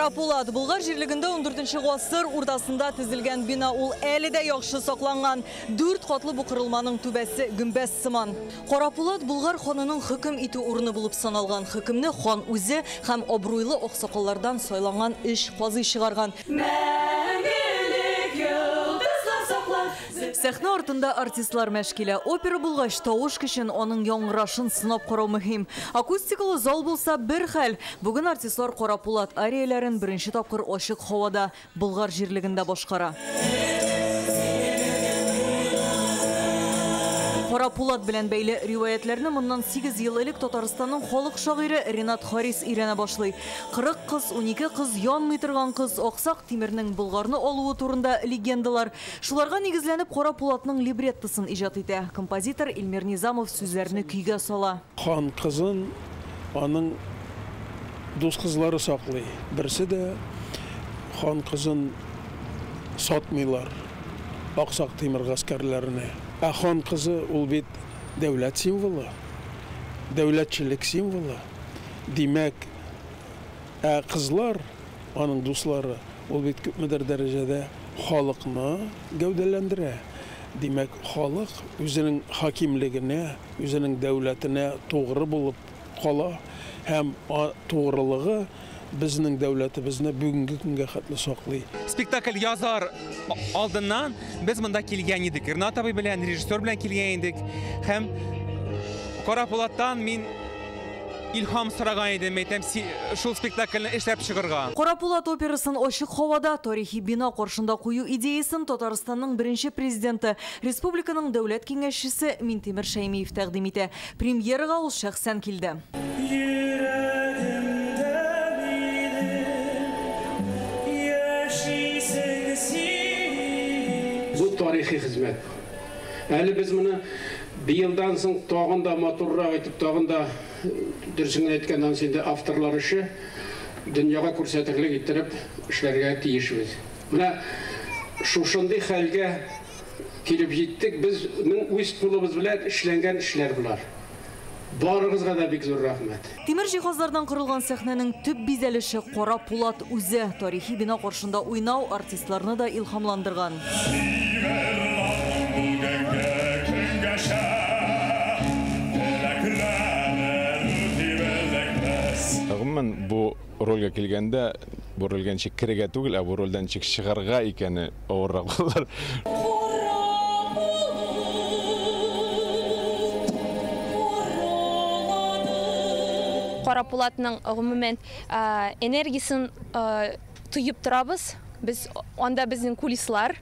Кара Пулат Болгар җирлегендә 14 гасыр уртасында төзелгән бина, ул әле дә яхшы сакланган. 4 катлы бу корылманың түбәсе гөмбәз сыман. Кара Пулат Болгар ханының хөкем итү урыны булып саналган. Хөкемне хан үзе һәм абруйлы аксакаллардан сайланган 3 казый чыгарган. Сәхнә артында артистлар мәш килә. Опера булгач, тавыш көчен, аның яңгырашын сынап карау мөһим. Акустикалы зал булса бер хәл. Бүген артистлар Кара Пулат арияләрен беренче тапкыр ачык һавада Болгар җирлегендә башкара. Кара Пулат белән бәйле риваятләрне моннан 8 ел элек Татарстанның халык шагыйре Ренат Харис өйрәнә башлый. 40 кыз, 12 кыз, янмый торган кыз, Аксак Тимернең Болгарны алуы турында легендалар. Шуларга нигезләнеп Кара Пулатның либреттосын иҗат итә. Композитор Илмир Низамов сүзләрне көйгә сала. Хан кызын аның дус кызлары саклый. Берсе дә хан кызын сатмыйлар Аксак Тимер гаскәрләренә. Ә хан кызы ул бит дәүләт символы, дәүләтчелек символы. Димәк, ә кызлар, аның дуслары, ул бит күпмедер дәрәҗәдә халыкны гәүдәләндерә. Димәк, халык үзенең хакимлегенә, үзенең дәүләтенә тугры булып кала һәм тугрылыгы безнең дәүләтебезне бүгенге көнгә хәтле саклый. Спектакль язар алдыннан без монда килгән идек. Ренат абый белән, режиссер белән килгән идек. Һәм Кара Пулаттан мин илһам сораган идем, әйтәм, шул спектакльне эшләп чыгарга. Кара Пулат операсын ачык һавада тарихи бина каршында кую идеясын Татарстанның беренче президенты, республиканың дәүләт киңәшчесе Минтимер Шәймиев тәкъдим итә. Премьерага ул шәхсән килде. Бу тарихи хезмәт. Әле без моны быелдан соң тагын да матуррак итеп, тагын да дөресен әйткәннән соң инде авторлар эше дөньяга күрсәтерлек иттереп эшләргә тиешбез. Менә шушындый хәлгә килеп җиттек. Безнең үз кулыбыз белән эшләнгән эшләр булар. Барыгызга да бик зур рәхмәт. Тимер җиһазлардан корылган сәхнәнең төп бизәлеше Кара Пулат үзе. Тарихи бина каршында уйнау артистларны да илһамландырган. Гомумән, бу рольгә килгәндә, бу рольгә ничек керергә түгел, ә бу рольдән ничек чыгарга икәне авыррак булыр. Кара Пулатның гомумән энергиясын тоеп торабыз. Без анда безнең кулислар,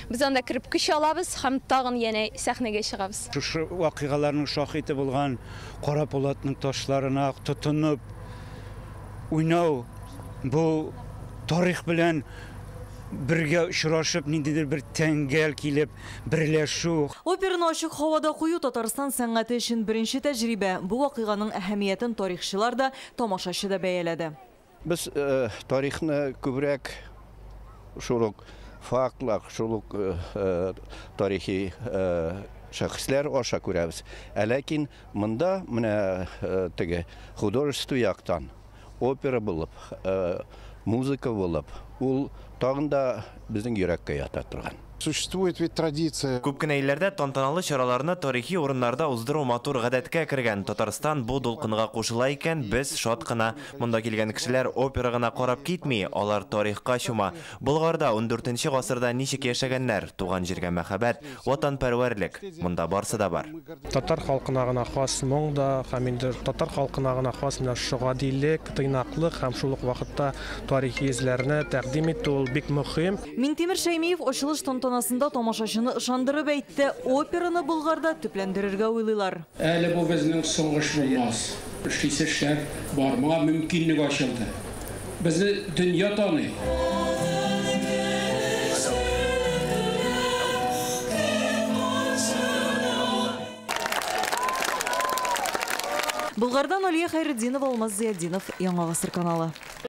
без анда кереп көч алабыз һәм тагын янә сәхнәгә чыгабыз. Шушы вакыйгаларның шаһиты булган Кара Пулатның ташларына тотынып уйнау, бу тарих белән бергә очрашып, ниндидер бер тәңгәл килеп берләшү. Операны ачык һавада кую Татарстан сәнгате өчен беренче тәҗрибә. Бу вакыйганың әһәмиятен тарихчылар да, тамашачы да бәяләде. Без тарихны күбрәк шул ук фактлар, шул ук тарихи шәхесләр аша күрәбез. Ә ләкин монда менә теге художество яктан опера булып, музыка булып, ул тагын да безнең йөрәккә ята торган. Существует ведь традиция. Күп кенә илләрдә тантаналы чараларны тарихи урыннарда уздыру матур гадәткә кергән. Татарстан бу дулкынга кушыла икән, без шат кына. Монда килгән кешеләр опера гына карап китми, алар тарихка чума. Болгарда 14 гасырда ничек яшәгәннәр, туган җиргә мәхәббәт, ватанпәрвәрлек. Монда барсы да бар. Татар халкына гына хас моң да, һәм инде татар халкына гына хас менә шушы гадилек, тыйнаклык һәм шул ук вакытта тарихи эзләрне тәкъдим итү ул бик мөһим. Минтимер Шәймиев ачылыш тантанасында тамашачыны ышандырып әйтте, операны Болгарда төпләндерергә уйлыйлар. Әле бу безнең соңгы эш булмас. Эшлисе эшләр бар, моңа мөмкинлек ачылды. Безне дөнья таный. Болгардан Алия Хайретдинова, Алмаз Зиятдинов, Яңа Гасыр каналы.